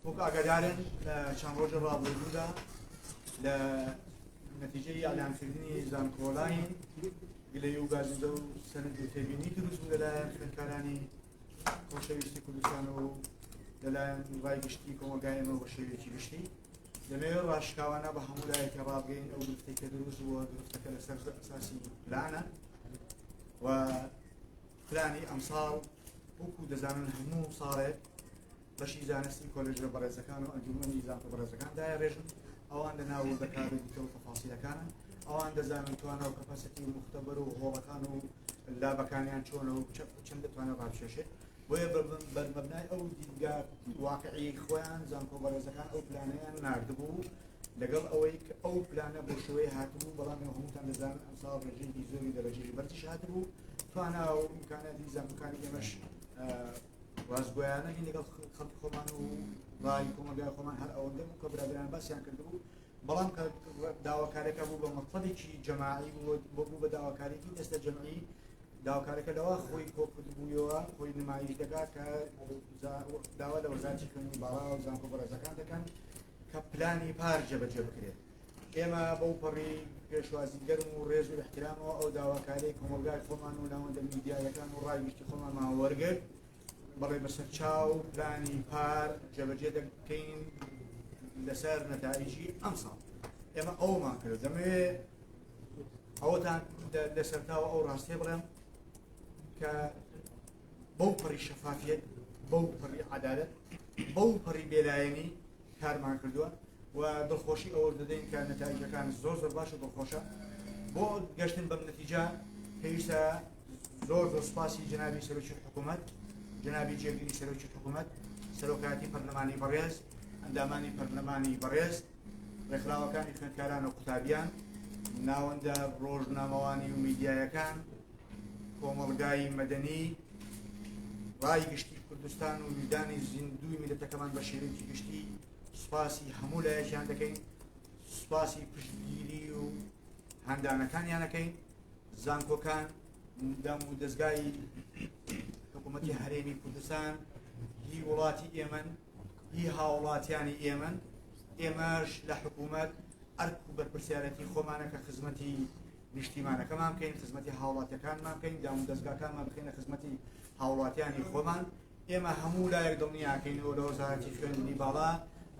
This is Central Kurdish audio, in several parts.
وەک ئاگادارن لە چەند ڕۆژی ڕابردوودا لە نەتیجەی ئیعلانکردنی زانکۆلاین گلەیی و گازندە و سەرنج و تێبینی دروست بوو لەلایەن خوێندکارانی خۆشەویستی کوردستان و لەلایەن ڕای گشتی کۆمەڵگای ئێمە بە شێوەیەکی گشتی دەمەوێت ڕاشکاوانە بە هەموو لایەکی ڕابگەین ئەو گرفتەی کە دروست بووە گرفتەکە لەسەر ئەساسی پلانە و پلانی ئەمساڵ وەکو دەزانن هەموو ساڵێک بەشی زانستی کۆلێژە بەڕێزەکان و ئەنجومەنی زانکۆ بەڕێزەکان دایڕێژن، ئەوان لە ناو وردەکار و detail و تەفاسیلەکانن، ئەوان دەزانن توانا و capacity و موختەبەر و هۆڵەکان و لابەکانیان چۆنە و چەند دەتوانێت ڕابکێشێت. بۆیە بەرمەبنای ئەو دیدگا واقعی خۆیان زانکۆ بەڕێزەکان ئەو پلانەیان ناردبوو، لەگەڵ ئەوەی کە ئەو پلانە بۆ شێوەی هاتبوو، بەڵام ئێوە هەمووتان دەزانن ئەمساڵ ڕێژەیەکی زۆری دەرەجەی بەرزیش هاتبوو، توانا و ئیمکاناتی زانکۆکانی ئێمەش ڕاستگۆیانە بین لەگەڵ خەڵکی خۆمان و ڕای کۆمەڵگای خۆمان هەر ئەوەندە بوو کە برادران باسیان کردبوو بەڵام کە داواکارەکە بوو بە مەطلبێکی جەماعی بوو بوو بە داواکارێکی دەستە جەمعی داواکارەکە لەوە خۆی کۆکردبوویەوە خۆی نمایش دەکات کە داوا لە وەزارەتی خوێندنی باڵا و زانکۆ بەڕێزەکان دەکەن کە پلانی پار جێبەجێ بکرێت ئێمە بەو پەڕی پێشوازی گەرم و ڕێز و ئیحترامەوە ئەو داواکاریەی کۆمەڵگای خۆمان و ناوەندە میدیایەکان و ڕای گشتی خۆمانمان وەرگرت، بەڵێ بەسەر چاو پلانی پار جێبەجێ دەکەین لەسەر نەتائیجی ئەمساڵ. ئێمە ئەومان کرد. دەمەوێ ئەوەتان لەسەرتاوە ئەو ڕاستیە بڵێم کە بەو پەڕی شەفافیەت، بەو پەڕی عەدالەت، بەو پەڕی بێلایەنی کارمان کردووە و دڵخۆشی ئەوە دەدەین کە نەتایجەکان زۆر زۆر باش و دڵخۆشە بۆ گەشتن بەم نەتیجە پێویستە زۆر زۆر سوپاسی جەنابی سەرۆکی حکوومەت جەنابی جێگری سەرۆکی حکوومەت سەرۆکایەتی پەرلەمانی بەڕێز ئەندامانی پەرلەمانی بەڕێز ڕێکخراوەکانی خوێندکاران و قوتابیان ناوەندە ڕۆژنامەوانی و میدیایەکان کۆمەڵگای مەدەنی ڕای گشتی کوردستان و ویژدانی زیندووی میللەتەکەمان بە شێوەیەکی گشتی سوپاسی هەموو لایەکیان دەکەین، سوپاسی پشتگیری و هاندانەکانیان ئەکەین، زانکۆکان، دام و دەزگای حکوومەتی هەرێمی کوردستان هی وڵاتی ئێمەن، هی هاوڵاتیانی ئێمەن، ئێمەش لە حکوومەت ئەرک و بەرپرسیارەتی خۆمانە کە خزمەتی نیشتیمانەکەمان بکەین، خزمەتی هاوڵاتیەکانمان بکەین، دامودەزگاکانمان بخەینە خزمەتی هاوڵاتیانی خۆمان. ئێمە هەموو لایەک دڵنیاکەینەوە لە وەزارەتی خوێندنی باڵا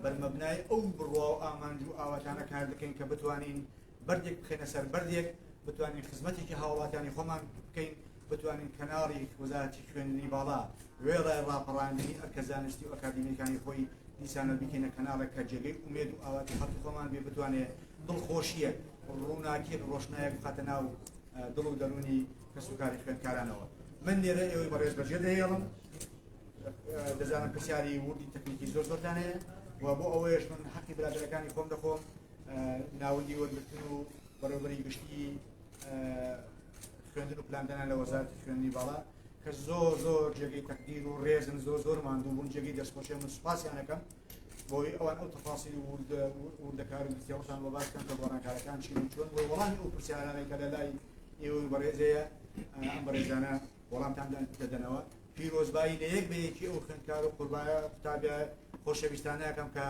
بەرمەبنای ئەو بڕوا و ئامانج و ئاواتانە کار دەکەین کە بتوانین بەردێک بخەینە سەر بەردێک، بتوانین خزمەتێکی هاوڵاتیانی خۆمان بکەین، بتوانین کەناڵی وەزارەتی خوێندنی باڵا وێڕای ڕاپەڕاندنی ئەرکە زانستی و ئەکادیمیەکانی خۆی دیسانەوە بیکەینە کەناڵێک کە جێگەی ئومێد و ئاواتی خەڵکی خۆمان بێ، بتوانێ دڵخۆشییەک، ڕووناکییەک، ڕۆشنایەک بخاتە ناو دڵ و دەروونی کەسوکاری خوێندکارانەوە. من لێرە ئێوەی بەڕێز بەجێ دەهێڵم. دەزانم پرسیاری وردی تەکنیکی زۆر زۆرتان هەیە و بۆ ئەوەیش من حەقی برادەرەکانی خۆم دەخۆم، ناوەندی وەرگرتن و بەڕێوەبەری گشتی خوێندن و پلاندانان لە وەزارەتی خوێندنی باڵا کە زۆر زۆر جێگەی تەقدیر و ڕێزن، زۆر زۆر ماندوو بوون، جێگەی دەستخۆشیە، من سوپاسیان ئەکەم بۆی ئەوان ئەو تەفاسیل و وردەکار و detail ەتان بۆ باس کەن کە گۆڕانکارەکان چین و چۆن بۆ وەڵامی ئەو پرسیارانەی کە لە لای ئێوەی بەڕێزەیە ئەم بەڕێزانە وەڵامتان دەدەنەوە. پیرۆزبایی لە یەک بە یەکی ئەو خوێندکار و قوربانە قوتابیە خۆشەویستانە ئەکەم کە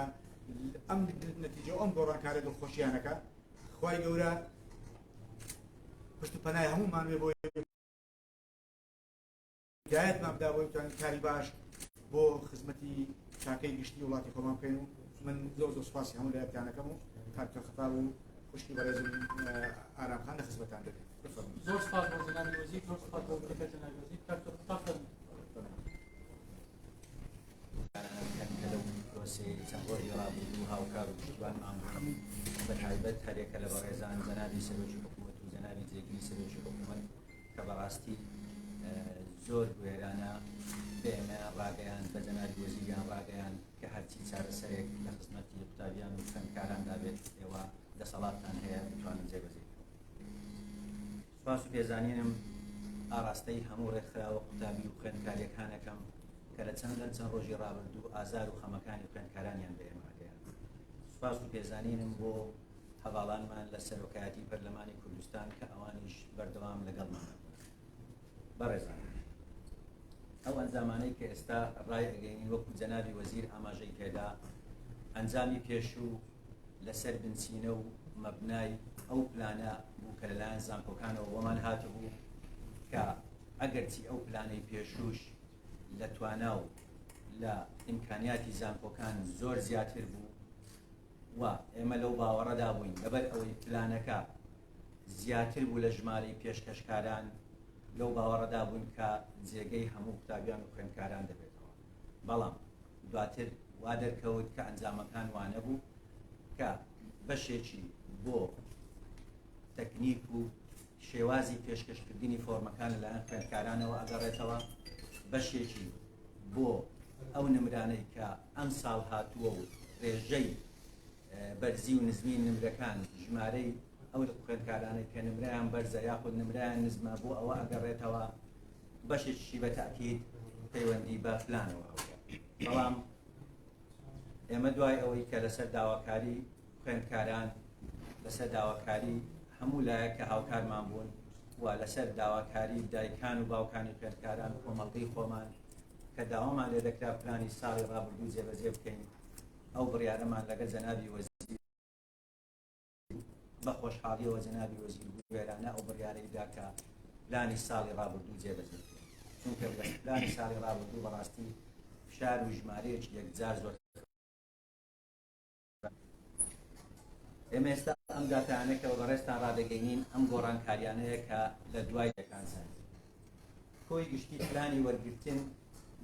ئەم نەتیجە و ئەم گۆڕانکارە دڵخۆشیانەکە. خوای گەورە پشت و پەنای هەموومان بێ بۆ هیدایەتمان بدا بۆی بتوانین کاری باش بۆ خزمەتی چاکەی گشتی وڵاتی خۆمان بکەین و من زۆر زۆر سوپاسی هەموو لایەکتانەکەم و کاک خەتاب و خوشکی بەڕێزم ئارام خان لە خزمەتان دەبێت. زۆر سپاس بۆ جەنابی وەزیر، زۆر سپاس بۆ وتەکە جەنابی وەزیر. کاک خەتاب فەرموو. کە لەو دۆسیەی چەند ڕۆژی ڕابردوو هاوکار و پشتیوانمان بوون، بە تایبەت هەریەکە لە بەڕێزان جەنابی سەرۆکی حکوومەت و جەنابی جێگری سەرۆکی حکوومەت کە بەڕاستی زۆر بوێرانە بە ئێمەیان ڕاگەیاند، بە جەنابی وەزیریان ڕاگەیاند کە هەرچی چارەسەرێک لە خزمەتی قوتابیان و خوێندکاراندا بێت ئێوە دەسەڵاتتان هەیە بتوانن جێبەجێ بکەن. سوپاس و پێزانینم ئاراستەی هەموو ڕێکخراوە قوتابی و خوێندکاریەکانەکەم کە لە چەند لەم چەند ڕۆژی ڕابردوو ئازار و خەمەکانی خوێندکارانیان بە ئێمە ئەگەیاند. سوپاس و پێزانینم بۆ هەڤاڵانمان لە سەرۆکایەتی پەرلەمانی کوردستان کە ئەوانیش بەردەوام لەگەڵمان بوون. بەڕێزان. ئەو ئەنجامانەی کە ئێستا ڕای ئەگەینین وەکو جەنابی وەزیر ئاماژەی پێدا، ئەنجامی پێشوو لەسەر بنچینە و مەبنای ئەو پلانە بوو کە لەلایەن زانکۆکانەوە بۆمان هاتبوو کە ئەگەرچی ئەو پلانەی پێشووش لە توانا و لە ئیمکانیاتی زانکۆکان زۆر زیاتر بوو و ئێمە لەو باوەڕەدا بووین لەبەر ئەوەی پلانەکە زیاتر بوو لە ژمارەی پێشکەشکاران لەو باوەڕەدا بووین کە جێگەی هەموو قوتابیان و خوێندکاران دەبێتەوە بەڵام دواتر وا دەرکەوت کە ئەنجامەکان وانەبوو کە بەشێکی بۆ تەکنیک و شێوازی پێشکەشکردنی فۆرمەکان لەلایەن خوێندکارانەوە ئەگەڕێتەوە، بەشێکی بۆ ئەو نمرانەی کە ئەمساڵ هاتووە و رێژەی بەرزی و نزمی نمرەکان، ژمارەی ئەو خوێندکارانەی کە نمرەیان بەرزە یاخود نمرەیان نزمە بۆ ئەوە ئەگەڕێتەوە، بەشێکیشی بە تەئکید پەیوەندی بە پلانەوە هەبووە. بەڵام ئێمە دوای ئەوەی کە لەسەر داواکاری خوێندکاران لەسەر داواکاری هەموو لایەک کە هاوکارمان بوون و لەسەر داواکاری دایکان و باوکانی خوێندکاران و کۆمەڵگەی خۆمان کە داوامان لێ دەکرا پلانی ساڵی ڕابردوو جێبەجێ بکەین ئەو بڕیارەمان لەگەڵ جەنابی وەزیر بە خۆشحاڵیەوە جەنابی وەزیر بوێرانە ئەو بڕیارەی دا کە پلانی ساڵی ڕابردوو جێبەجێ بکرێت چونکە پلانی ساڵی ڕابردوو بەڕاستی فشار و ژمارەیەکی یەکجار زۆر ئێمە ئێستا ئەم داتایانە کە بە بەڕێزتان ڕادەگەینین ئەم گۆڕانکاریانەیە کە لە دوای دەکان سەند کۆی گشتی پلانی وەرگرتن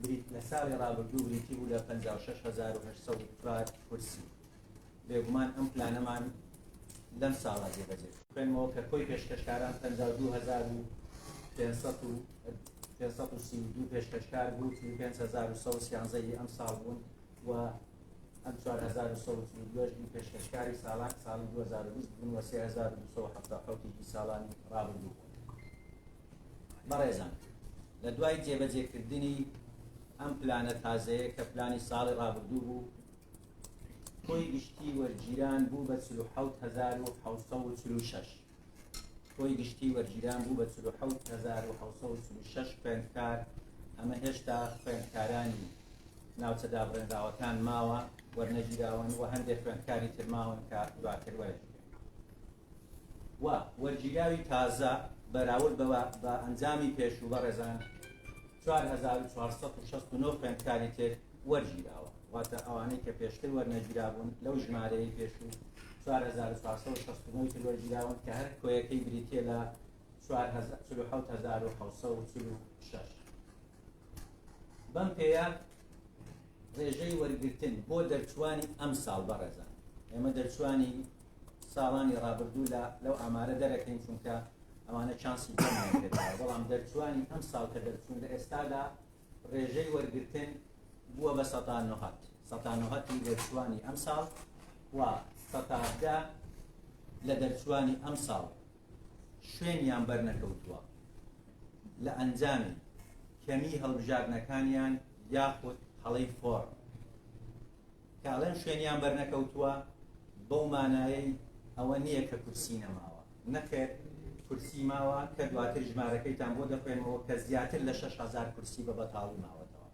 بریت لە ساڵی ڕابردوو بریتی بوو لە 56804 کورسی بێگومان ئەم پلانەمان لەم ساڵا جێبەجێ خوێنمەوە کە کۆی پێشکەشکاران 52532 پێشکەشکار بوو 45113 ی ئەم ساڵ بوون و ئەم 4142 ی پێشکەشکاری ساڵان ساڵی 2020 بوون و 3277 ی ساڵانی ڕابردوو بوون. بەڕێزان لە دوای جێبەجێکردنی ئەم پلانە تازەیە کە پلانی ساڵی ڕابردوو بوو کۆی گشتی وەرگیران بوو بە 47746 کۆی گشتی وەرگیران بوو بە 47746 خوێندکار ئەمە هێشتا خوێندکارانی ناوچە دابڕێنراوەکان ماوە وەرنەگیراون و هەندێک خوێندکاری تر ماون کە دواتر وەرگیرێن و وەرگیراوی تازە بەراورد بە ئەنجامی پێشوو بەڕێزان 4469 خوێندکاری تر وەرگیراوە واتە ئەوانەی کە پێشتر وەرنەگیرابوون لەو ژمارەیەی پێشوو 4469 تر وەرگیراون کە هەر کۆیەکەی بریتیە لە 47746 بەم پێیە ڕێژەی وەرگرتن بۆ دەرچوانی ئەم ساڵ بەڕێزان ئێمە دەرچوانی ساڵانی ڕابردوو لە لەو ئامارە دەرەکەین چونکە ئەوانە چانسی بەڵام دەرچوانی ئەم ساڵ کە دەرچوون لە ئێستادا ڕێژەی وەرگرتن بووە بە سەتا نۆهەت سەتا نۆهەتی دەرچوانی ئەم ساڵ و سەتا دە لە دەرچوانی ئەم ساڵ شوێنیان بەرنەکەوتووە لە ئەنجامی کەمی هەڵبژاردنەکانیان یاخود هەڵەی فۆرم کە ئەڵێم شوێنیان بەرنەکەوتووە بەو مانایەی ئەوە نییە کە کورسی نەماوە، نەخێر کورسی ماوە کە دواتر ژمارەکەیتان بۆ دەخوێنمەوە کە زیاتر لە 6000 کورسی بە بەتاڵی ماوەتەوە.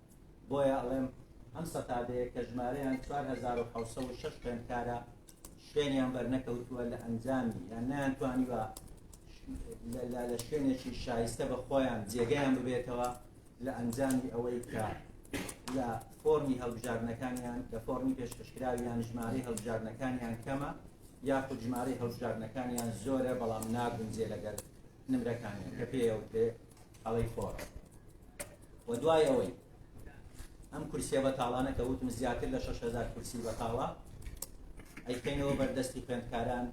بۆیە ئەڵێم ئەم سەتادەیە کە ژمارەیان 4706 خوێندکارە شوێنیان بەرنەکەوتووە لە ئەنجامی یان نەیانتوانیوە لە شوێنێکی شایستە بە خۆیان جێگەیان ببێتەوە لە ئەنجامی ئەوەی کە لە فۆرمی هەڵبژاردنەکانیان لە فۆرمی پێشکەشکراویان ژمارەی هەڵبژاردنەکانیان کەمە یاخود ژمارەی هەڵبژاردنەکانیان زۆرە بەڵام ناگونجێ لەگەر نمرەکانیان کە پێیەوترێ هەڵەی فۆرم و دوای ئەوەی ئەم کورسیە بەتاڵانە کە وتم زیاتر لە 6000 کورسی بەتاڵە ئەیخەینەوە بەردەستی خوێندکاران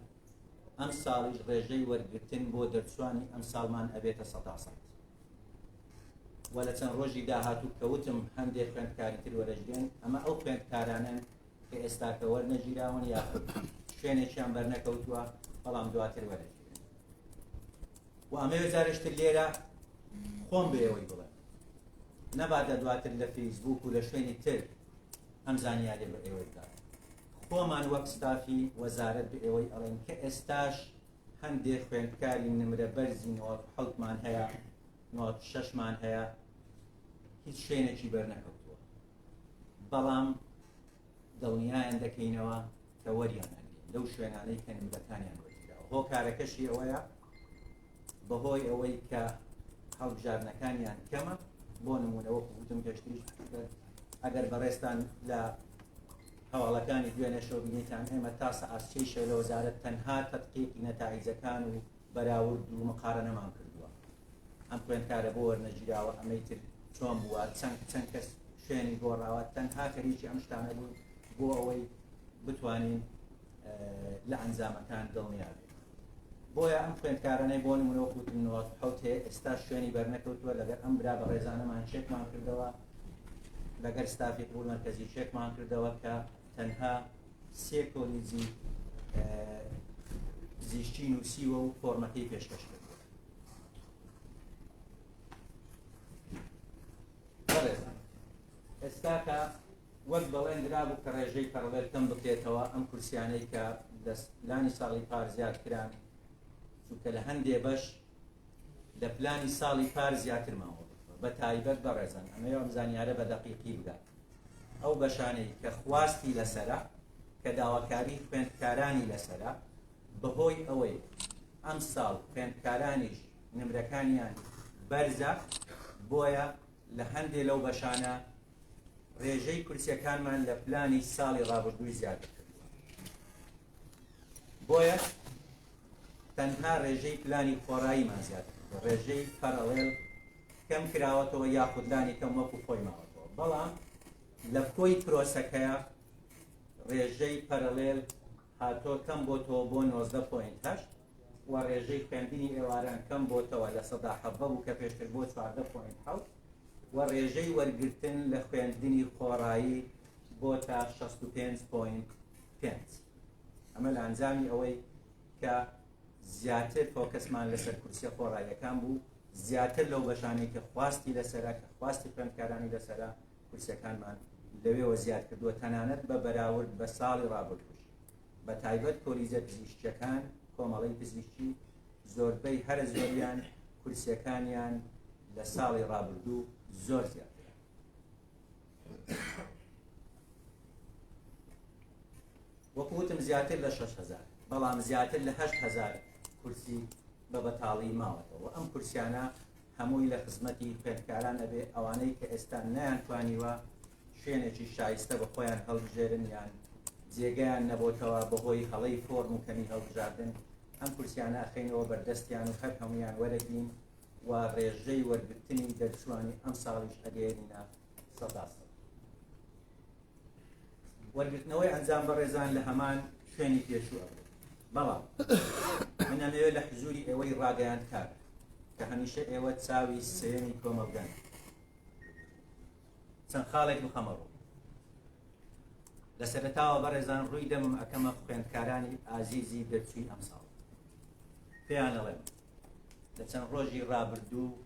ئەم ساڵیش ڕێژەی وەرگرتن بۆ دەرچوانی ئەم ساڵمان ئەبێتە سەدا سەد و لە چەند ڕۆژی داهاتوو کە وتم هەندێک خوێندکاری تر وەرەژرێن ئەمە ئەو خوێندکارانەن کە ئێستاکە وەرنەگیراون یاخود شوێنێکیان بەرنەکەوتووە بەڵام دواتر وەرەگیرێن و ئەمەوێ جارێشتر لێرە خۆم بە ئێوەی بڵێم نەبادە دواتر لە فەیسبوک و لە شوێنی تر ئەم زانیاریە بە ئێوەی بدات خۆمان وەک ستافی وەزارەت بە ئێوەی ئەڵێن کە ئێستاش هەندێک خوێندکاری نمرە بەرزی 97 مان هەیە 96 مان هەیە. هیچ شوێنێکی بەرنەکەوتووە، بەڵام دڵنیایان دەکەینەوە کە وەریان ئەگرین لەو شوێنانەی کە نمرەکانیان وەرگیراوە. هۆکارەکەشی ئەوەیە بەهۆی ئەوەی کە هەڵبژاردنەکانیان کەمە، بۆ نمونە وەکو وتم پێشتریش ئەگەر بەڕێزتان لە هەواڵەکانی دوێنێ شەو بینیتان ئێمە تا سەعات سێی شەو لە وەزارەت تەنها تەدقیقی نەتائیجەکان و بەراورد و مقارەنەمان کردووە. ئەم خوێندکارە بۆ وەرنەگیراوە، ئەمەی تر چۆن بووە، چەند چەند کەس شوێنی گۆڕاوە، تەنها خەریکی ئەم شتانە بوون بۆ ئەوەی بتوانین لە ئەنجامەکان دڵنیا بین. بۆیە ئەم خوێندکارانەی بۆ نمونە وەکو وتم 97 هەیە ئێستا شوێنی بەرنەکەوتووە، لەگەر ئەم برا بەڕێزانەمان چێکمان کردەوە، لەگەر ستافی قبول مەرکەزی چێکمان کردەوە کە تەنها سێ کۆلیجی پزیشکی نووسیوە و فۆرمەکەی پێشکەش کردووە. بەڕێزان ئێستا کە وەک بەڵێن درابوو کە ڕێژەی پەڕڵێل کەم بکرێتەوە، ئەم کورسیانەی کە لە پلانی ساڵی پار زیاد کران، چونکە لە هەندێ بەش لە پلانی ساڵی پار زیاترمان وەرگرتووە، بە تایبەت بەڕێزان ئەمەوێ ئەم زانیارە بە دەقیقی بگات، ئەو بەشانەی کە خواستی لەسەرە، کە داواکاری خوێندکارانی لەسەرە، بەهۆی ئەوەی ئەمساڵ خوێندکارانیش نمرەکانیان بەرزە، بۆیە لە هەندێ لەو بەشانە ڕێژەی کورسیەکانمان لە پلانی ساڵی ڕابردووی زیاتر کردووە. بۆیە تەنها ڕێژەی پلانی خۆڕاییمان زیاتر کردووە، ڕێژەی پەرەڵێل کەم کراوەتەوە یاخود لانی کەم وەکو خۆی ماوەتەوە، بەڵام لە کۆی پرۆسەکەیە ڕێژەی پەرەڵێل هاتۆ کەم بۆتەوە بۆ 19.8 و ڕێژەی خوێندنی ئێواران کەم بۆتەوە 17% بوو کە پێشتر بۆ 14.7 و ڕێژەی وەرگرتن لە خوێندنی خۆڕایی بۆتە 65.5. ئەمە لە ئەنجامی ئەوەی کە زیاتر فۆکەسمان لەسەر کورسیە خۆڕاییەکان بوو، زیاتر لەو بەشانەی کە خواستی لەسەرە، کە خواستی خوێندکارانی لەسەرە، کورسیەکانمان لەوێوە زیاد کردووە، تەنانەت بە بەراورد بە ساڵی ڕابردووش، بە تایبەت کۆلیجە پزیشکیەکان، کۆمەڵەی پزیشکی زۆربەی هەرە زۆریان کورسیەکانیان لە ساڵی ڕابردوو زۆر زیاترە. وەکو وتم زیاتر لە 6000 بەڵام زیاتر لە 8000 کورسی بە بەتاڵی ماوەتەوە. ئەم کورسیانە هەمووی لە خزمەتی خوێندکاران ئەبێ، ئەوانەی کە ئێستا نەیانتوانیوە شوێنێکی شایستە بە خۆیان هەڵبژێرن یان جێگەیان نەبۆتەوە بەهۆی هەڵەی فۆرم و کەمی هەڵبژاردن، ئەم کورسیانە ئەخەینەوە بەردەستیان و هەر هەمویان وەرەگرین و ڕێژەی وەرگرتنی دەرچوانی ئەم ساڵیش ئەگەیەنینە 100%. وەرگرتنەوەی ئەنجام بەڕێزان لە هەمان شوێنی پێشوو ئەبێت، بەڵام من ئەمەوێت لە حزوری ئێوەی ڕاگەیاندکار کە هەمیشە ئێوە چاوی سێیەمی کۆمەڵگەن چەند خاڵێک بخەمە ڕوو. لە سەرەتاوە بەڕێزان ڕووی دەمم ئەکەمە خوێندکارانی ئازیزی دەرچووی ئەمساڵ، پێیان ئەڵێم لە چەند ڕۆژی ڕابردوو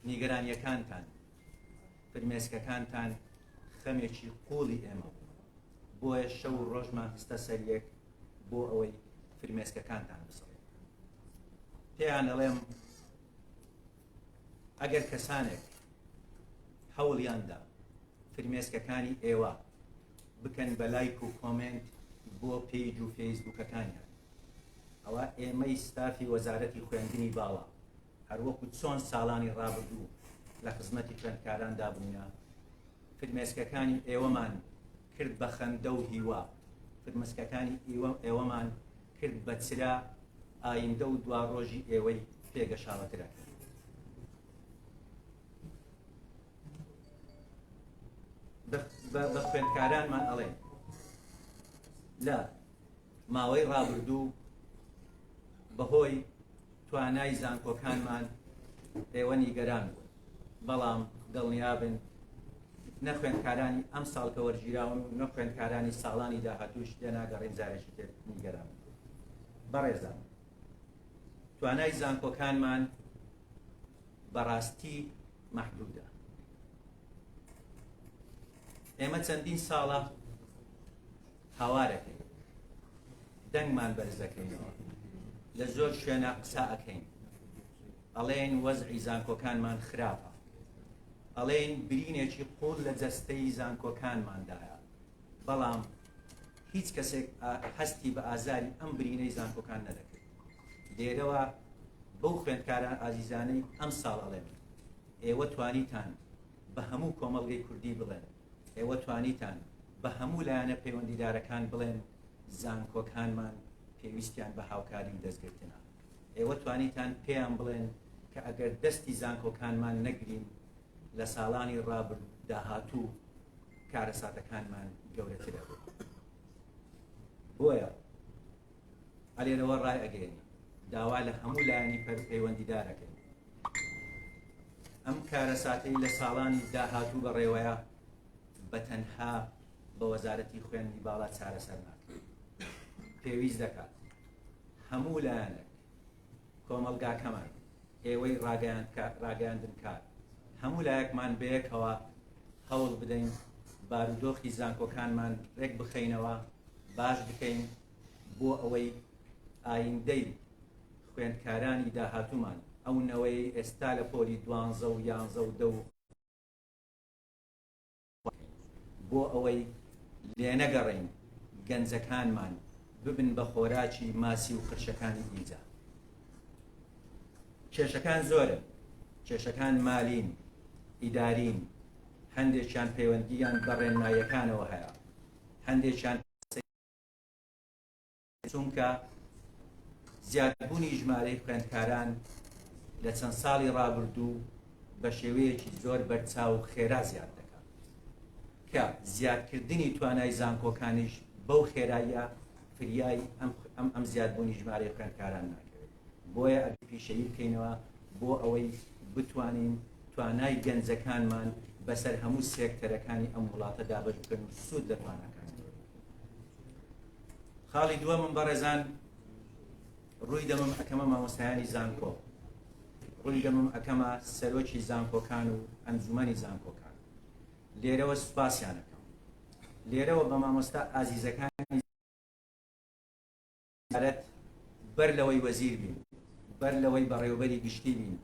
نیگەرانیەکانتان فرمێسکەکانتان خەمێکی قوڵی ئێمە بوو، بۆیە شەو و ڕۆژمان خستە سەر یەک بۆ ئەوەی فرمێسکەکانتان بسڕین. پێیان ئەڵێم ئەگەر کەسانێک هەوڵیاندا فرمێسکەکانی ئێوە بکەن بە لایک و کۆمێنت بۆ پەیج و فەیسبوکەکانیان، ئەوە ئێمەی ستافی وەزارەتی خوێندنی باڵا هەروەکو چۆن ساڵانی ڕابردوو لە خزمەتی خوێندکاراندا بووینە، فرمێسکەکانی ئێوەمان کرد بە خەندە و هیوا، فرمسکەکانی ئێوەمان کرد بە چرا، ئایندە و دواڕۆژی ئێوەی پێگەشاوەترە کرد. بە خوێندکارانمان ئەڵێن لە ماوەی ڕابردوو بەهۆی توانای زانکۆکانمان ئێوە نیگەران بوون، بەڵام دڵنیابن نە خوێندکارانی ئەم ساڵ کە وەرگیراون و نە خوێندکارانی ساڵانی داهاتووش لێناگەڕین جارێکی تر نیگەران بن. بەڕێزان توانای زانکۆکانمان بەڕاستی مەحدودە. ئێمە چەندین ساڵە هاوارەکەین، دەنگمان بەرز دەکەینەوە، لە زۆر شوێنە قسە ئەکەین، ئەڵێن وەزعی زانکۆکانمان خراپە. ئەڵێین برینێکی قوڵ لە جەستەی زانکۆکانماندایە، بەڵام هیچ کەسێک هەستی بە ئازاری ئەم برینەی زانکۆکان نەدەکرد. لێرەوە بەو خوێندکارە ئازیزانەی ئەمساڵ ئەڵێم، ئێوە توانیتان بە هەموو کۆمەڵگەی کوردی بڵێن، ئێوە توانیتان بە هەموو لایەنە پەیوەندیدارەکان بڵێن زانکۆکانمان پێویستیان بە هاوکاری و دەستگرتنە. ئێوە توانیتان پێیان بڵێن کە ئەگەر دەستی زانکۆکانمان نەگرین لە ساڵانی ڕابرد داهاتوو کارەساتەکانمان گەورەتر ئەبێت. بۆیە ئەلێرەوە ڕای ئەگەیەنین داوا لە هەموو لایەنی پەیوەندیدار ئەکەین ئەم کارەساتەی لە ساڵانی داهاتوو بەڕێوەیە بە تەنها بە وەزارەتی خوێندنی باڵا چارەسەر ناکرێت. پێویست دەکات هەموو لایەنێک، کۆمەڵگاکەمان، ئێوەی ڕاگەیاندنکار، هەموو لایەکمان بەیەکەوە هەوڵ بدەین بارودۆخی زانکۆکانمان ڕێک بخەینەوە، باش بکەین بۆ ئەوەی ئایندەی خوێندکارانی داهاتوومان، ئەو نەوەیەی ئێستا لە پۆلی دوانزە و یانزە و دە و بۆ ئەوەی لێنەگەڕێین گەنجەکانمان ببن بە خۆراکی ماسی و قرشەکانی ئیجا. کێشەکان زۆرن، کێشەکان مالین، ئیدارین، هەندێکیان پەیوەندییان بە ڕێنماییەکانەوە هەیە، هەندێکیان چونکە زیادبوونی ژمارەی خوێندکاران لە چەند ساڵی ڕابردوو بە شێوەیەکی زۆر بەرچاو و خێرا زیاد دەکات کە زیادکردنی توانای زانکۆکانیش بەو خێراییە فریای ئەم ئەم ئەم زیادبوونی ژمارەی خوێندکاران ناکەوێت. بۆیە ئەبێ پیشەیی بکەینەوە بۆ ئەوەی بتوانین توانای گەنجەکانمان بەسەر هەموو سێکتەرەکانی ئەم وڵاتە دابەش بکەن و سوود لە تواناکانیان وەربگرن. خاڵی دووەمم بەڕێزان ڕووی دەمم ئەکەمە مامۆستایانی زانکۆ، ڕووی دەمم ئەکەمە سەرۆکی زانکۆکان و ئەنجومەنی زانکۆکان. لێرەوە سوپاسیان ئەکەم. لێرەوە بە مامۆستا ئازیزەکانی وەزارەت بەر لەوەی وەزیر بین، بەر لەوەی بەڕێوەبەری گشتی بین،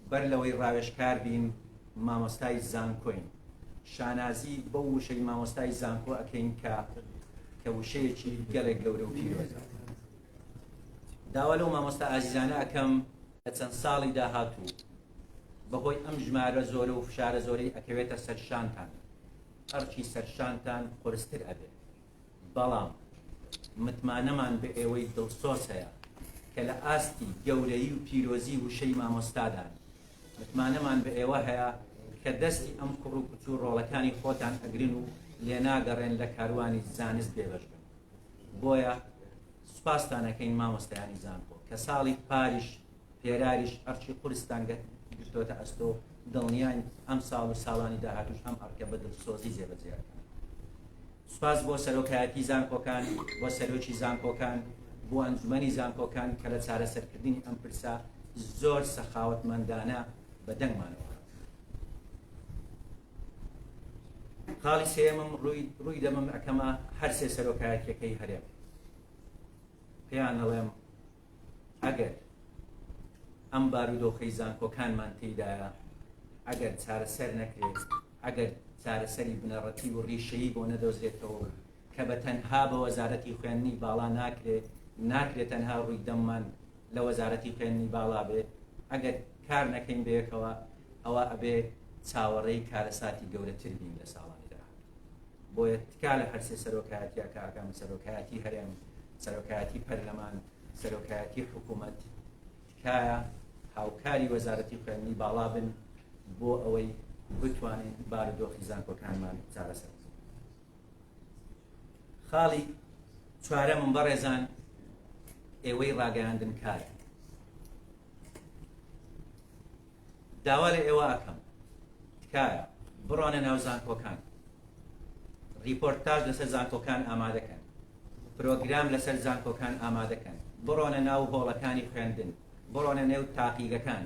بەر لەوەی ڕاوێژکار بین، مامۆستای زانکۆین. شانازی بەو وشەی مامۆستای زانکۆ ئەکەین کە کە وشەیەکی گەلێک گەورە و پیرۆزە. داوا لەو مامۆستا ئازیزانە ئەکەم لە چەند ساڵی داهاتوو بەهۆی ئەم ژمارە زۆرە و فشارە زۆرەی ئەکەوێتە سەر شانتان، ئەرکی سەرشانتان قورستر ئەبێ. بەڵام متمانەمان بە ئێوەی دڵسۆز هەیە کە لە ئاستی گەورەیی و پیرۆزی وشەی مامۆستادان. متمانەمان بە ئێوە هەیە کە دەستی ئەم کوڕ و کچ و ڕۆڵەکانی خۆتان ئەگرن و لێناگەڕێن لە کاروانی زانست بێبەش بن. بۆیە سوپاستان ئەکەین مامۆستایانی زانکۆ کە ساڵی پاریش پێراریش ئەرکی قورستان گرتۆتە ئەستۆ، دڵنیاین ئەمساڵ و ساڵانی داهاتووش ئەم ئەرکە بە دڵسۆزی جێبەجێ ئەکەن. سوپاس بۆ سەرۆکایەتی زانکۆکان، بۆ سەرۆکی زانکۆکان، بۆ ئەنجومەنی زانکۆکان کە لە چارەسەرکردنی ئەم پرسە زۆر سەخاوەتمەندانە بە دەنگمانەوە هاتن. خاڵی سێیەمم ڕووی ڕووی دەمم ئەکەمە هەرسێ سەرۆکایەتیەکەی هەرێم. پێیان ئەڵێم ئەگەر ئەم بارودۆخەی زانکۆکانمان تێیدایە ئەگەر چارەسەر نەکرێت، ئەگەر چارەسەری بنەڕەتی و ڕیشەیی بۆ نەدۆزرێتەوە و کە بە تەنها بە وەزارەتی خوێندنی باڵا ناکرێ، ناکرێ تەنها ڕووی دەممان لە وەزارەتی خوێندنی باڵا بێ، ئەگەر کار نەکەین بەیەکەوە ئەوا ئەبێ چاوەڕێی کارەساتی گەورەتر بین لە ساڵانی داهاتوو. بۆیە تکا لە هەرسێ سەرۆکایەتیەکە ئەکەم، سەرۆکایەتی هەرێم، سەرۆکایەتی پەرلەمان، سەرۆکایەتی حکوومەت، تکایە هاوکاری وەزارەتی خوێندنی باڵا بن بۆ ئەوەی بتوانین بارودۆخی زانکۆکانمان چارەسەر بکەین. خاڵی چوارەمم بەڕێزان ئێوەی ڕاگەیاندنکار داوا لە ئێوە ئەکەم تکایە بڕۆنە ناو زانکۆکان ریپۆرتاژ لەسەر زانکۆکان ئامادەکەن پرۆگرام لەسەر زانکۆکان ئامادەکەن بڕۆنە ناو هۆڵەکانی خوێندن بڕۆنە نێو تاقیگەکان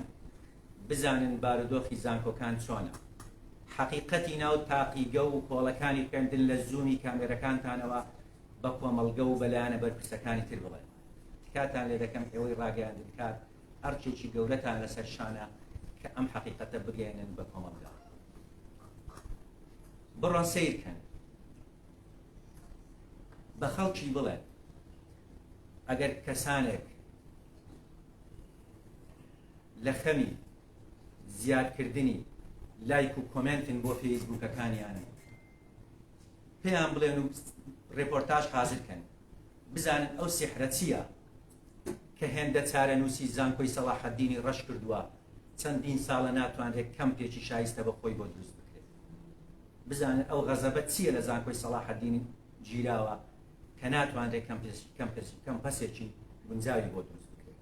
بزانن بارودۆخی زانکۆکان چۆنە حەقیقەتی ناو تاقیگە و هۆڵەکانی خوێندن لە زوومی کامێرەکانتانەوە بە کۆمەڵگە و بەلایەنە بەرپرسەکانی تر بڵێن تکاتان لێ دەکەم ئێوەی ڕاگەیاندنکار ئەرکێکی گەورەتان لەسەر شانە کە ئەم حەقیقەتە بگەیەنن بە کۆمەڵگا. بڕۆن سەیر کەن، بە خەڵکی بڵێن ئەگەر کەسانێک لە خەمی زیادکردنی لایک و کۆمێنتن بۆ فەیسبووکەکانیان پێیان بڵێن و ڕێپۆرتاژ حازر کەن بزانن ئەو سیحرە چییە کە هێندە چارەنووسی زانکۆی سەڵاحەدینی ڕەش کردووە چەندین ساڵە ناتوانرێت کەمپێکی شایستە بە خۆی بۆ دروست بکرێت بزانن ئەو غەزەبە چییە لە زانکۆی سەڵاحەدین گیراوە کە ناتوانرێت کەمپەسێکی گونجاوی بۆ دروست بکرێت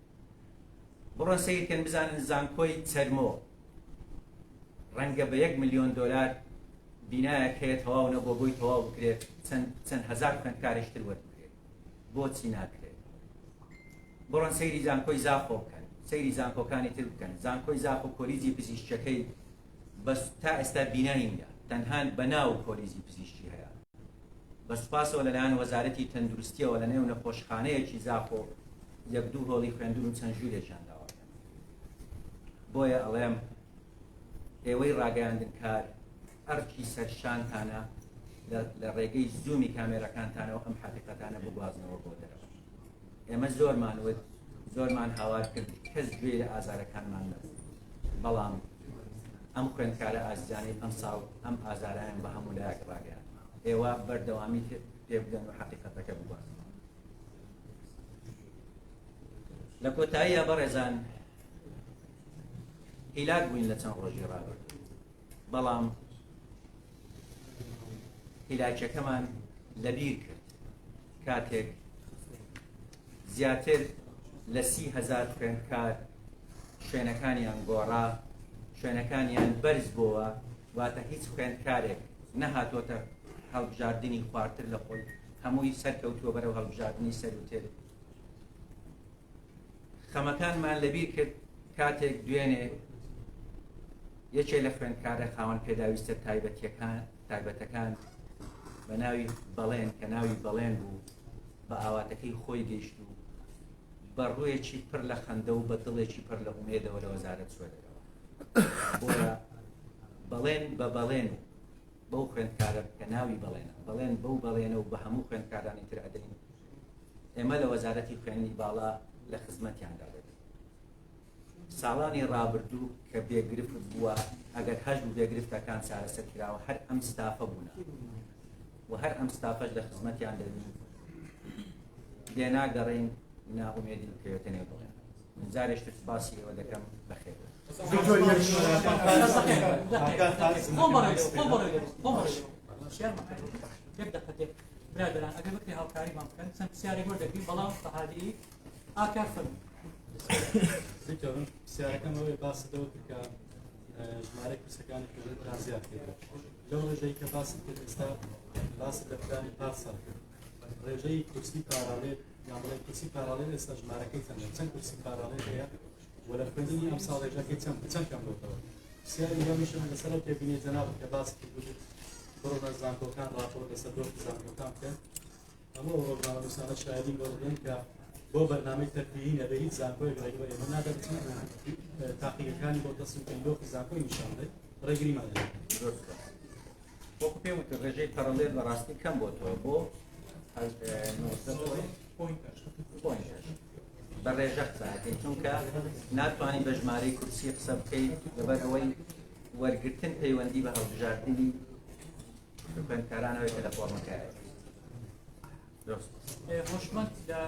بڕۆن سەیرکەن بزانن زانکۆی چەرمۆ ڕەنگە بە 1 میلیۆن دلار بینایەک هەیە تەواو نەبووە بۆی تەواو بکرێت چەند چەند هەزار خوێندکارێکتر وەربگرێت بۆچی ناکرێت؟ بڕۆن سەیری زانکۆی زاخۆ بکەن سەیری زانکۆکانی تر بکەن زانکۆی زاخۆ کۆلیجی پزیشکەکەی بەس تا ئێستا بینای نییە تەنها بە ناو کۆلیجی پزیشکی هەیە بە سوپاسەوە لەلایەن وەزارەتی تەندروستیەوە لە نێو نەخۆشخانەیەکی زاخۆ یەک دوو هۆڵی خوێندن و چەند ژوورێکیان داوە بۆیە ئەڵێم ئێوەی ڕاگەیاندنکار ئەرکی سەرشانتانە لە ڕێگەی زوومی کامێرەکانتانەوە ئەم حەقیقەتانە بگوازنەوە بۆ دەرەوە. ئێمە زۆرمان وت، زۆرمان هاوار کرد، کەس گوێی لە ئازارەکانمان نەبوو. بەڵام ئەم خوێندکارە ئازیزانەی ئەمساڵ ئەم ئازارایان بە هەموو لایەک ڕاگەیاند. ئێوە بەردەوامی پێ بدەن و حەقیقەتەکە بگوازنەوە. لە کۆتاییە بەڕێزان هیلاک بووین لە چەند ڕۆژی ڕابردوو. بەڵام هیلاکیەکەمان لەبیر کرد کاتێک زیاتر لە 30 هەزار خوێندکار شوێنەکانیان گۆڕا، شوێنەکانیان بەرز بۆوە، واتە هیچ خوێندکارێک نەهاتۆتە هەڵبژاردنی خوارتر لە خۆی، هەمووی سەرکەوتووە بەرەو هەڵبژاردنی سەروتر. خەمەکانمان لەبیر کرد کاتێک دوێنێ یەکێ لە خوێندکارە خاوەن پێداویستە تایبەتیەکان تایبەتەکان بە ناوی بەڵێن کە ناوی بەڵێن بوو بە ئاواتەکەی خۆی گەیشت و بە ڕوویەکی پڕ لە خەندە و بە دڵێکی پڕ لە ئومێدەوە لە وەزارەت چوە دەرەوە. بۆیە بەڵێن بە بەڵێن و بەو خوێندکارە کە ناوی بەڵێنە بەڵێن بەو بەڵێنە و بە هەموو خوێندکارانی تر ئەدەین ئێمە لە وەزارەتی خوێندنی باڵا لە خزمەتیاندا دەبین. ساڵانی ڕابردوو کە بێگرفت بووە، ئەگەر هەش بوو بێگرفتەکان چارەسەر کراوە، هەر ئەم ستافە بوونە و هەر ئەم ستافەش لە خزمەتیان دەبین. لێناگەڕێین نائومێدی بکەوێتە نێو دڵیان. من جارێکتر سوپاسی ئێوە دەکەم. بەخێر بێن. یەک دەقە برادەران ئەگەر بکرێ هاوکاریمان بکەن چەند پرسیارێک وەردەگرین بەڵام بە هادیی ئاکار فەرموو. دکتۆر من پرسیارەکەم ئەوەیە باست لەوە کرد کە ژمارەی کورسەکانی خوێندنتان زیاد کردووە لەو ڕێژەی کە باست کرد ئێستا باست لە پلانی پار ساڵ کرد ڕێژەی کورسی پاراڵێل یان بڵێن کورسی پاراڵێل ئێستا ژمارەکەی چەندە چەند کورسی پاراڵێل هەیە و لە خوێندنی ئەم ساڵ ڕێژەکەی چەند چەند کەم بۆتەوە پرسیاری دووەمیشم لەسەر ئەو تێبینیە جەنابت کە باست کرد وتت بڕۆنە زانکۆکان ڕاپۆرت لەسەر دۆخی زانکۆکان بکەن هەموو ئەو ڕۆژنامەنووسانە شایەدین بۆ دەدەن کە بۆ بەرنامەی تەرفیهی نەبێ هیچ زانکۆیەک ڕێگە بە ئێمە نادە بچین تاقیگەکانی بۆ تەسلیم بکەین دۆخی زانکۆی نیشان بدەین ڕێگریمان لێ زۆر سوپاس. وەکو پێم وتی ڕێژەی پەڕەڵێل بەڕاستی کەم بۆتەوە بۆ 19.8 بە ڕێژە قسە ئەکەین چونکە ناتوانانی بە ژمارەی کورسی قسە بکەیت لەبەر ئەوەی وەرگرتن پەیوەندی بە هەڵبژاردنی خوێندکارانەوەی کە لە فۆرمەکە هۆشمەند لە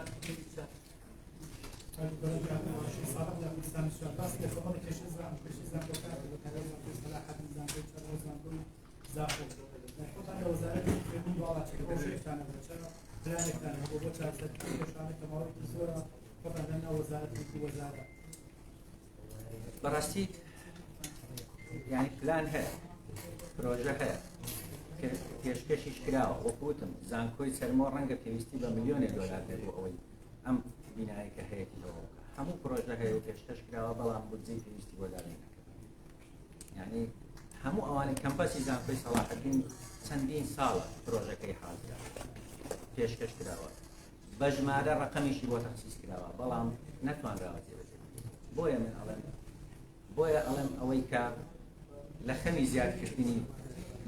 بەڕاستی یعنی پلان هەیە پرۆژە هەیە پێشکەشیش کراوە وەکو وتم زانکۆی چەرمۆ ڕەنگە پێویستی بە ملیۆنێک دۆلار بێت بۆ ئەوەی ئەم بینایە کە هەیەتی لەوە بکە هەموو پرۆژە هەیە و پێشکەش کراوە بەڵام بودجەی پێویستی بۆ دابین نەکراوە یعنی هەموو ئەوانەی کەمپەسی زانکۆی سەڵاحەدین چەندین ساڵە پرۆژەکەی حازرە پێشکەش کراوە بە ژمارە ڕەقەمیشی بۆ تەخسیس کراوە بەڵام نەتوانراوە جێبەجێ بکرێت. بۆیە من ئەڵێم بۆیە ئەڵێم ئەوەی کە لە خەمی زیادکردنی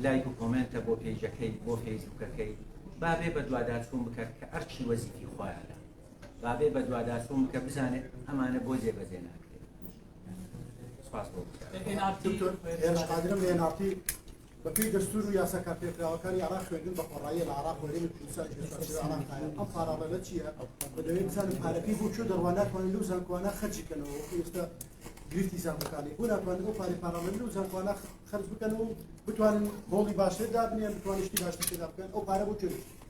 لایک و کۆمێنتە بۆ پەیجەکەی بۆ فەیسبوکەکەی با بێ بەدواداچوون بکات کە ئەرکی وەزیفی خۆیانە با بێ بەدواداچوون بکە بزانێت ئەمانە بۆ جێبەجێ ناکرێت. سپاس بۆ دکتۆر هێرش قادرم لە NRT. بەپێی دەستور و یاسا کارپێکراوەکانی عێراق خوێندن بە خۆڕاییە لە عێراق و هەرێمی کوردستانیش لە چوارچێوەی عێراقدایە. ئەم پاراڵێلە چییە و دەوێت بزانم پارەکەی بۆ کوێ دەڕوا ناتوانن لەو زانکۆانە خەرجی کەنەوە وەکو ئێستا گرفتی زانکۆکانی بۆ ناتوانن ئەو پارەی پاراڵێل لەو زانکۆانە خەرج بکەن و بتوانن هۆڵی باشتر دابنێن بتوانن شتی باشتر تێدا بکەن ئەو پارە بۆ کوێ دەچێت؟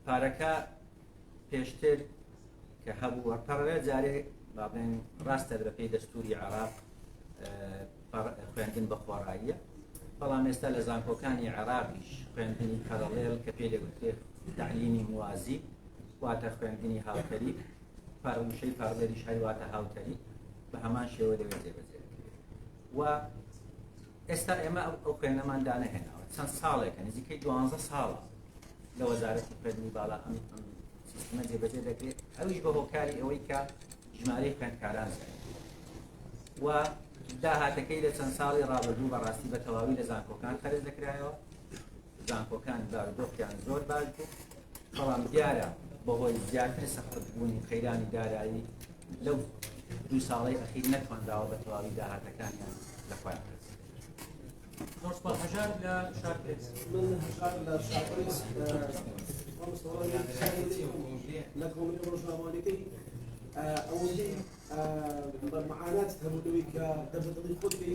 پارەکە پێشتر کە هەبوو پەڕەوێ جارێ با بڵێن ڕاستە بەپێی دەستوری عێراق خوێندن بە خۆڕاییە بەڵام ئێستا لە زانکۆکانی عێراقیش خوێندنی پەرەڵێل کە پێ دەگوترێت تعلیمی موازی واتە خوێندنی هاوتەریب پەڕوشەی پارلەریش هەرواتە هاوتەریب بە هەمان شێوە دەوێت جێبەجێ و ئێستا ئێمە ئەو خوێنەمان دانەهێناوە چەند ساڵێکە نزیکەی دوانزە ساڵە لە وەزارەتی خوێندنی باڵا ئەم سیستمە جێبەجێ دەکرێت ئەویش بە هۆکاری ئەوەی کە ژمارەی خوێندکاران زیاد و داهاتەکەی لە چەند ساڵی ڕابردوو بەڕاستی بە تەواوی لە زانکۆکان خەرج دەکرایەوە زانکۆکان بارودۆخیان زۆر باش بوو بەڵام دیارە بەهۆی زیاتر سەخت بوونی قەیرانی دارایی لەو دوو ساڵەی ئەخیر نەتوانراوە بە تەواوی داهاتەکانیان لە خۆیان خەرج زۆر سپاس. هەژار لە شار پرێس. من هەژار لە شار پرێس. لە کۆمەڵی ڕۆژنامەوانەکەی ئەوەندەی بە معانات هەبوو لەوەی کە دەردەدڵی خۆت بی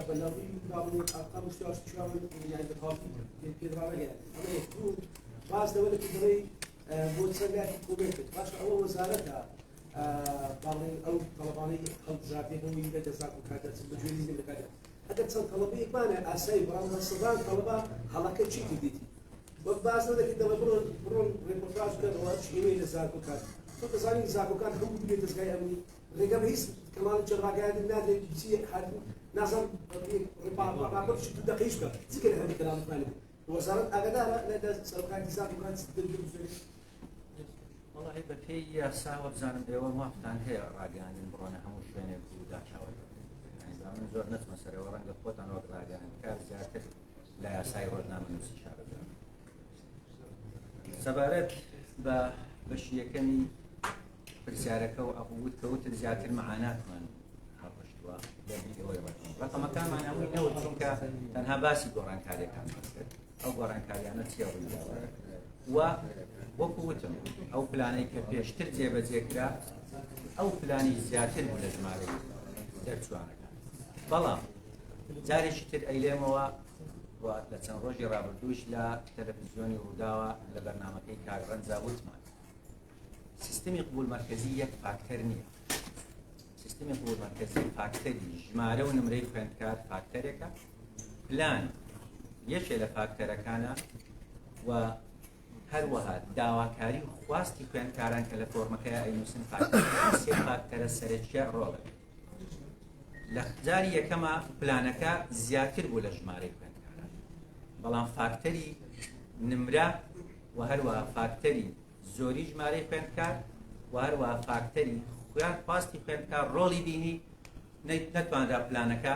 بە لە ڕووی باڵی ئەرقام و شتاش چاون یان بە تەواوی پێ ڕانەگەیاند. ئەمە یەک. دوو، باس لەوە دەکرد دەڵێی بۆ چەند لایەکی کۆمێنت کرد. باشە ئەوە وەزارەتە باڵێن ئەو تەڵەبانەی هەڵبژاردنەوەی لە دەزانکۆکان دەرچن بە گوێی نمرەکانیان ئەگەر چەند تەڵەبەیەکمانە ئاسایی بەڵام بە سەدان تەڵەبە هەڵەکە چی کردێتی وەک باس نەدەکرد دەڵێ بڕۆن بڕۆن ڕێپۆرتاژ بکەنەوە ئێوەی لە زانکۆکان تۆ دەزانی زانکۆکان هەموو ببێت دەزگای ئەمنی ڕێگە بە هیچ کەناڵێکی ڕاگەیاندن نادرێت بچی هاتن نازانم ڕاپۆرتێکی دوو دەقەیش بکە جگە لە هەندێک کەناڵی خۆیان وەزارەت ئاگادارە لە سەرۆکایەتی زانکۆکان چ دەبێت؟ وەڵاهی بە پێی یاسا وەبزانم ئێوە مافتان هەیە ڕاگەیاندن بڕۆنە هەموو شوێنێک و داتاوە من زۆر نەچمە سەرەوە ڕەنگە خۆتان وەک ڕاگەیاندکار زیاتر لە یاسای ڕۆژنامەنووسی شارەزا سەبارەت بە بەشی یەکەمی پرسیارەکە و ئەبووت کەوتت زیاتر معاناتمان هەڕشتووە ڕقەمەکانمان هەمووی نەوت چونکە تەنها باسی گۆڕانکاریەکانمان کرد ئەو گۆڕانکاریانە چیە ڕوویداوە و وەکو وتم ئەو پلانەی کە پێشتر جێبەجێ کرا ئەو پلانی زیاتر بوو لە ژمارەی دەرچوانەکان بەڵام جارێکی تر ئەیلێمەوە و لە چەند ڕۆژی ڕابردووش لە تەلەڤزیۆنی ڕووداوە لە بەرنامەکەی کاک ڕەنجا وتمان سیستمی قبول مەرکەزی یەک فاکتەر نییە سیستمی قبول مەرکەزی فاکتەری ژمارە و نمرەی خوێندکار فاکتەرێکە پلان یەکێ لە فاکتەرەکانە و هەروەها داواکاری و خواستی خوێندکاران کە لە فۆرمەکەی ئەینووسن سێ فاکتەرە سەرەکیە ڕۆڵە لە جاری یەکەمە پلانەکە زیاتر بوو لە ژمارەی خوێندکاران بەڵام فاکتەری نمرە و هەروەها فاکتەری زۆری ژمارەی خوێندکار و هەروەها فاکتەری خویان خواستی خوێندکار ڕۆڵی بینی نەتوانرا پلانەکە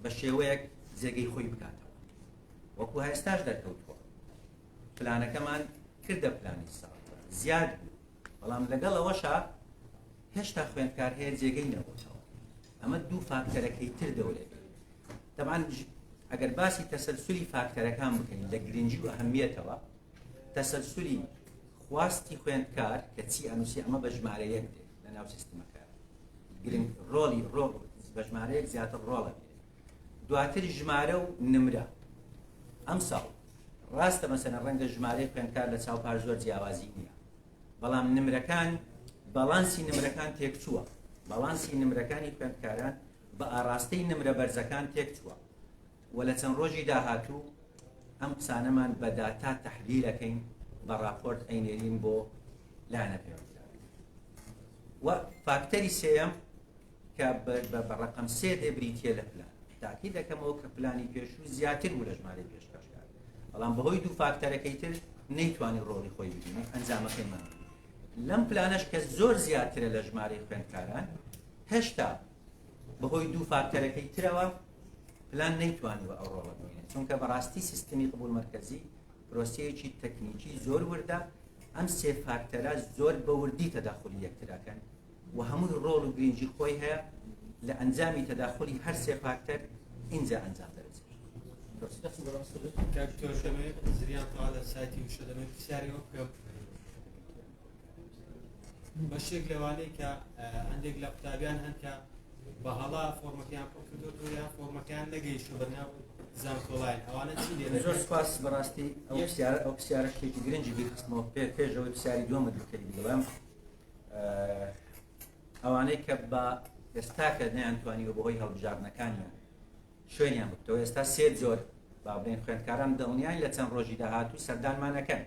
بە شێوەیەک جێگەی خۆی بکاتەوە وەکو هەستاش دەرکەوتووە پلانەکەمان کردە پلانی ساڵ زیاد بوو بەڵام لەگەڵ ئەوەشا هێشتا خوێندکار هەیە جێگەی نەبووتەوە ئەمە دوو فاکتەرەکەی تر دەورێت دەبان ئەگەر باسی تەسەلسولی فاکتەرەکان بکەین لە گرنگی و ئەهمیەتەوە تەسەلسولی خواستی خوێندکار کە چی ئەنووسی ئەمە بە ژمارە یەک دێت لە ناو سیستمەکە گرنگ ڕۆڵی ڕۆڵ بە ژمارەیەک زیاتر ڕۆڵە بێت دواتر ژمارە و نمرە ئەمساڵ ڕاستە مەسەنە ڕەنگە ژمارەی خوێندکار لە چاو پار زۆر جیاوازی نییە بەڵام نمرەکان باڵانسی نمرەکان تێکچووە باڵانسی نمرەکانی خوێندکاران بە ئاراستەی نمرە بەرزەکان تێکچووە و لە چەند ڕۆژی داهاتوو ئەم قسانەمان بە داتا تەحلیلەکەین بە ڕاپۆرت ئەینێرین بۆ لایەنە پەیوەندیدارەکان و فاکتەری سێیەم کە بە ڕقم سێ دێ بریتە لە پلان تاکی دەکەمەوە کە پلانی پێشوو زیاتر بوو لە ژمارەی پێشکەشکار بەڵام بەهۆی دوو فاکتەرەکەی تر نەیتوانی ڕۆڵی خۆی ببینێ ئەنجامەکەیمان لەم پلانەش کە زۆر زیاترە لە ژمارەی خوێندکاران هێشتا بەهۆی دوو فاکتەرەکەی ترەوە. پلان نەیتوانیوە ئەو ڕۆڵە ببینێت، چونکە بەڕاستی سیستمی قبوڵ مەرکەزی پرۆسەیەکی تەکنیکی زۆر وردە، ئەم سێ فاکتەرە زۆر بە وردی تەداخولی یەکتر ئەکەن و هەمووی ڕۆڵ و گرنگی خۆی هەیە، لە ئەنجامی تەداخولی هەر سێ فاکتەر ئینجا ئەنجام دەرەچێت. کاک دکتۆر دەمەوێت زریان تەوا لە سایتی وشە دەمەوێت پرسیاری ئەوە بکەم بەشێک لەوانەی کە هەندێک لە قوتابیان هەن کە بە هەڵا فۆرمەکەیان پڕ کردووە یان فۆرمەکەیان نەگەیشتووە بە ناو زانکۆلاین ئەوانە چی لێ زۆر سپاس بەڕاستی ئەو پرسیارە ئەو پرسیارە شتێکی گرنگی بیرخستمەوە پێ پێشەوەی پرسیاری دووەمت بکەی بڵێم ئەوانەی کە بە ئێستا کە نەیانتوانیوە بەهۆی هەڵبژاردنەکانیان شوێنیان بکتەوە ئێستا سێ جۆر با بڵێن خوێندکاران دڵنیان لە چەند ڕۆژی داهاتوو سەردانمانەکەن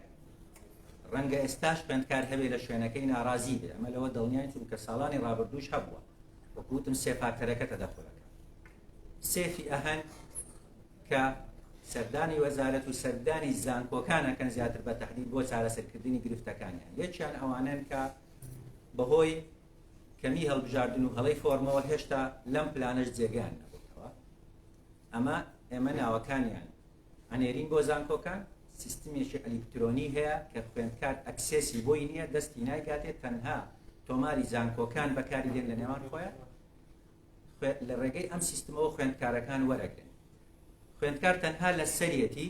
ڕەنگە ئێستاش خوێندکار هەبێ لە شوێنەکەی ناڕازی بێ ئەمە لەوە دڵنیای چونکە ساڵانی ڕابردووش هەبووە وەکو وتم سێ فاکتەرەکە تەدەخولەکە سێ فیئە هەن کە سەردانی وەزارەت و سەردانی زانکۆکان ئەکەن زیاتر بە تەحدید بۆ چارەسەرکردنی گرفتەکانیان یەکیان ئەوانەن کە بەهۆی کەمی هەڵبژاردن و هەڵەی فۆرمەوە هێشتا لەم پلانەش جێگەیان نەبووتەوە ئەمە ئێمە ناوەکانیان ئەنێرین بۆ زانکۆکان سیستمێکی ئەلیکترۆنی هەیە کە خوێندکار access ی بۆی نییە دەستی نایگاتێت تەنها تۆماری زانکۆکان بەکاری دێن لە نێوان خۆیان لە ڕێگەی ئەم سیستمەوە خوێندکارەکان وەرەگرن خوێندکار تەنها لە سەریەتی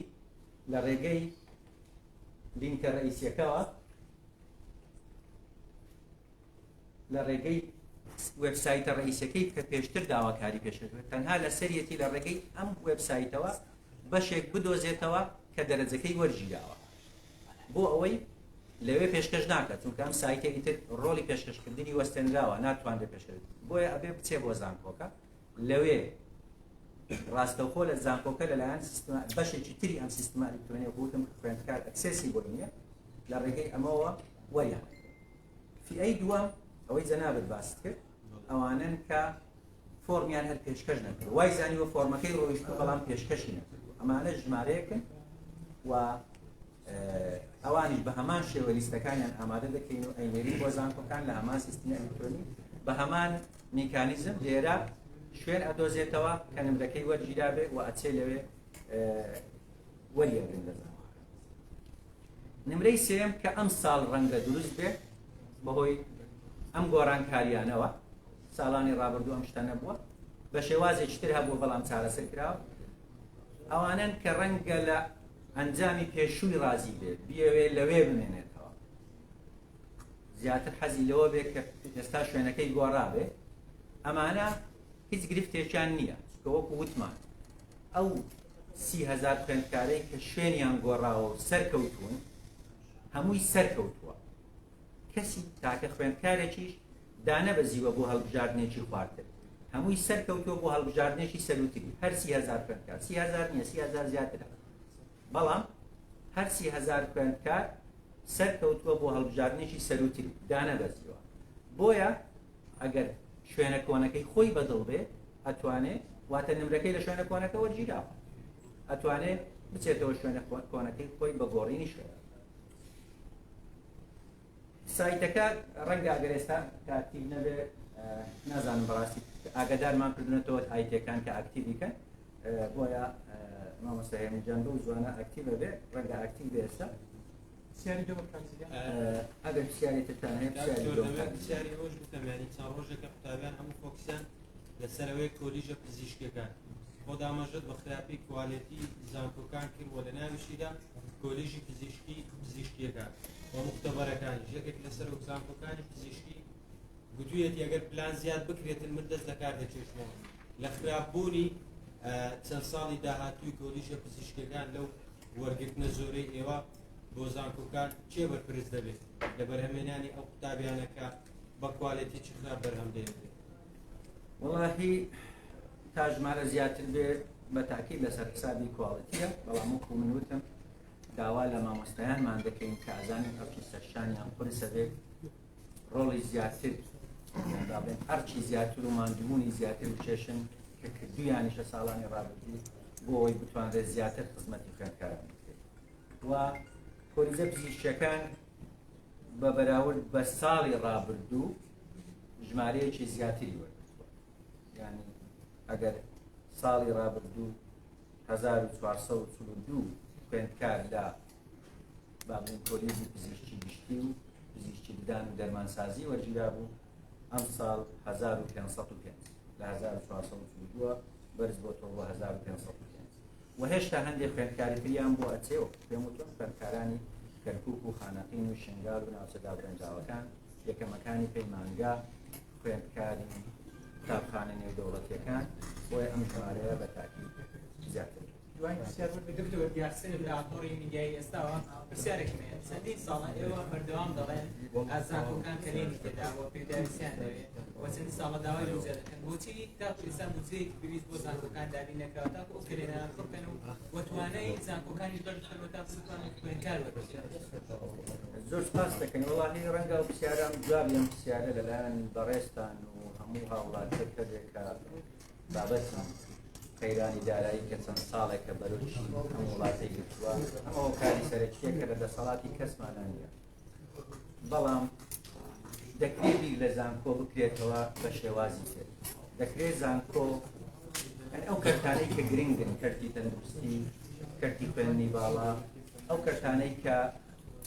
لە ڕێگەی لینکە ڕئیسیەکەوە لە ڕێگەی وێبسایتە ڕئیسەکەی کە پێشتر داواکاری پێشکردوە تەنها لەسەریەتی لە ڕێگەی ئەم وێبسایتەوە بەشێک بدۆزێتەوە کە دەرەجەکەی وەرگیراوە بۆ ئەوەی لەوێ پێشکەش ناکات چونکە ئەم سایتە ئیتر ڕۆڵی پێشکەشکردنی وەستێنراوە ناتوانرێت پێشکەش بۆیە ئەبێ بچێ بۆ زانکۆکە لەوێ ڕاستەوخۆ لە زانکۆکە لەلایەن سیستما بەشێکی تری ئەم سیستمە ئەلیکترۆنیە وتم خوێندکار access ی بۆی نییە لە ڕێگەی ئەمەوە وەریان فیئەی دووەم ئەوەی جەنابت باست کرد ئەوانەن کە فۆرمیان هەر پێشکەش نەکرد وای زانیوە فۆرمەکەی ڕۆیشتووە بەڵام پێشکەشی نەکردووە ئەمانە ژمارەیەکن و ئەوانیش بە هەمان شێوە لیستەکانیان ئامادە دەکەین و ئەینێرین بۆ زانکۆکان لە هەمان سیستمی ئەلیکترۆنی بە هەمان میکانیزم لێرە شوێن ئەدۆزێتەوە کە نمرەکەی وەرگیرابێ و ئەچێ لەوێ وەریەگرن لە زانکۆکان. نمرەی سێیەم کە ئەمساڵ ڕەنگە دروست بێت بەهۆی ئەم گۆڕانکاریانەوە ساڵانی ڕابردوو ئەم شتە نەبووە بە شێوازێکی تر هەبووە بەڵام چارەسەر کراوە ئەوانەن کە ڕەنگە لە ئەنجامی پێشووی ڕازی بێت بیەوێ لەوێ بمێنێتەوە زیاتر حەزی لەوە بێت کە ئێستا شوێنەکەی گۆڕابێ ئەمانە هیچ گرفتێکیان نییە چونکە وەکو وتمان ئەو 30هزار خوێندکارەی کە شوێنیان گۆڕاوە و سەرکەوتوون هەمووی سەرکەوتووە کەسی تاکە خوێندکارێکیش دانەبەزیوە بۆ هەڵبژاردنێکی خوارتر هەمووی سەرکەوتووە بۆ هەڵبژاردنێکی سەروتری هەر 30هزار خوێندکار 30هزار نییە 30هزار زیاترە بەڵام هەر 30هزار خوێندکار سەرکەوتووە بۆ هەڵبژاردنێکی سەروتری دانەبەزیوە بۆیە ئەگەر شوێنە کۆنەکەی خۆی بەدڵ بێ ئەتوانێ واتە نمرەکەی لە شوێنە کۆنەکە وەرگیراوە ئەتوانێ بچێتەوە شوێنە کۆنەکەی خۆی بە گۆڕینی شوێن سایتەکە ڕەنگە ئەگەر ئێستا کە active نەبێ نازانم بەڕاستی ئاگادارمان کردونەتەوە ئایتەکان کە active ی کەن بۆیە مامۆستا هێمن جان بەو زوانە active بێ ڕەنگە active بێ ئێستا پرسیاری دووەم کاک زریان. ئەگەر پرسیاری ترتان هەیە پرسیاری دکتۆر دووەم دەمەوێت کاک زریان. پرسیاری ئەوەش بکەم یانی چەند ڕۆژێکە قوتابیان هەموو focus یان لەسەر ئەوەیە کۆلیژە پزیشکیەکان خۆت ئاماژەت بە خراپی quality زانکۆکان کرد و لە ناویشیدا کۆلیژی پزیشکی پزیشکیەکان و مختبەرەکانیش یەکێک لە سەرۆک زانکۆکانی پزیشکی گوتویەتی ئەگەر پلان زیاد بکرێتن من دەست لەکار دەکێشمەوە لە خراپبوونی چەند ساڵی داهاتووی کۆلیژە پزیشکیەکان لەو وەرگرتنە زۆرەی ئێوە بۆ زانکۆکان کێ بەرپرس دەبێت لە بەرهەمێنانی ئەو قوتابیانە کە بە کوالێتیی خراپ بەرهەم دێنرێت؟ وەڵاهی تا ژمارە زیاتر بێ بە تاکید لەسەر حسابی کواڵێتیە، بەڵام وەکو من وتم داوا لە مامۆستایانمان دەکەین کە ئەزانین ئەرکی سەرشانیان قورسە بێت ڕۆڵی زیاتر بڵێن ئەرکی زیاتر و ماندووبوونی زیاتر بکێشن کە کردویانیشە ساڵانی ڕابردوو بۆ ئەوەی بتوانرێت زیاتر خزمەتی خوێندکاران بکرێت و کۆلیژە پزیشکیەکان بە بەراورد بە ساڵی ڕابردوو ژمارەیەکی زیاتری وەرگرتووە یعنی ئەگەر ساڵی ڕابردوو 1442 خوێندکار لە با بڵێین کۆلیژی پزیشکی گشتی و پزیشکی ددان و دەرمانسازی وەرگیرابوو، ئەمساڵ 1505 لە 1442 بەرز بۆتەوە بۆ 1505 و هێشتا هەندێک خوێندکاری تریان بۆ ئەچێ و پێم وتون خوێندکارانی کەرکوک و خانەقین و شنگال و ناوچە دابڕێنراوەکان یەکەمەکانی پەیمانگا خوێندکاری قوتابخانە نێودەوڵەتیەکان بۆیە ئەم ژمارەیە بە تاکید زیاتر دوایین پرسیار وەربگرم. دکتۆر دیارسن لە تۆڕی میدیایی ئێستاوە پرسیارێکم هەیە چەندین ساڵە ئێوە بەردەوام دەڵێن زانکۆکان کەلێنی تێدا و پێداویستیان دەوێت و چەندین ساڵە داوای بودجە دەکەن بۆچی تاکو ئێستا بودجەیەکی پێویست بۆ زانکۆکان دابین نەکراوە تاکو ئەو کەلێنانە پڕ بکەن و توانای زانکۆکانیش بەرز بکەنەوە تاکو بتوانن خوێندکار وەربگرن؟ زۆر سپاس دەکەین وەڵاهی ڕەنگە ئەو پرسیارە جوابی ئەم پرسیارە لەلایەن بەڕێزتان و هەموو هاوڵاتیەک هەبێ کە بابەتی قەیرانی دارایی کە چەند ساڵێکە بەرۆکی ئەم وڵاتەی گرتووە ئەمە هۆکاری سەرەکیە کە لە دەسەڵاتی کەسمانە نییە بەڵام دەکرێت بیر لە زانکۆ بکرێتەوە بە شێوازی تر دەکرێت زانکۆ ئەو کەرتانەی کە گرنگن کەرتی تەندروستی کەرتی خوێندنی باڵا ئەو کەرتانەی کە